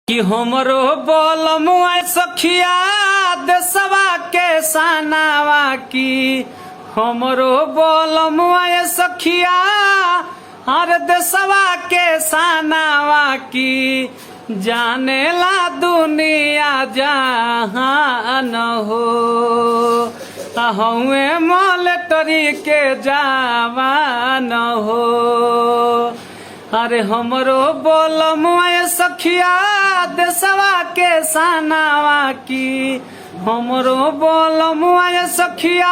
कि हमरो बोलमुआ सखिया देसवा के सनावा की हमरो बोलमुआ सखिया हर देसवा के सनावा की जानेला दुनिया जहान हो हउए मलटरी के जावान हो। अरे हमरो बोलमुआ सखिया देसवा के सनावा की हमरो बोलमुआ सखिया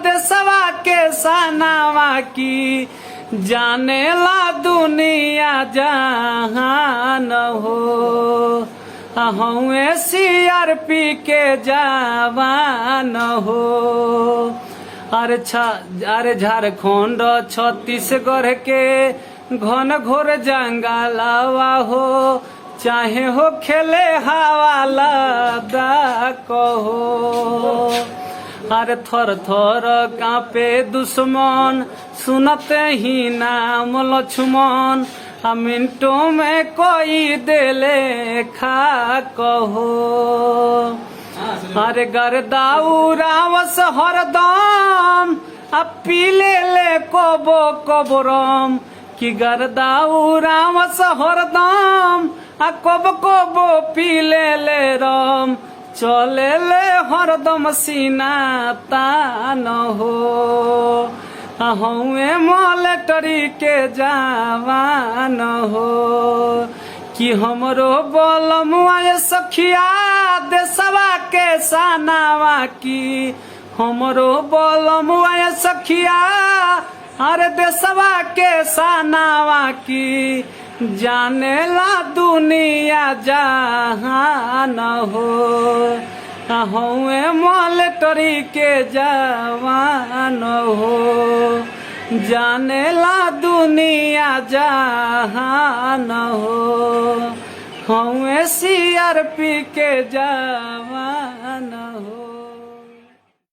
देसवा के सनावा की जानेला दुनिया जहान हो हउए सीआरपी के जवान हो। अरे अरे झारखंड छत्तीसगढ़ के घन घोर जंगलवा हो चाहे हो खेले हवा लद्दाख हो। अरे थर थर कांपे दुश्मन सुनते ही नाम लक्ष्मण आ मिनटों में कोई देले खा कहो। अरे गरदाऊ रावस हरदम आ पीले ले कबो कबरम कि गरदाऊ रावस हरदम आ कब कबो पीले ले रम चले ले हरदम सीना तान हो हउए मलटरी के जवान हो कि हमरो बोलमुआ सखिया देसवा के सनावा की हमरो बोलमुआ सखिया अरे देसवा के सनावा की जानेला दुनिया जहान हो हउए मलटरी के जवान हो जानेला दुनिया जहान हो हउए सीआरपी के जवान हो।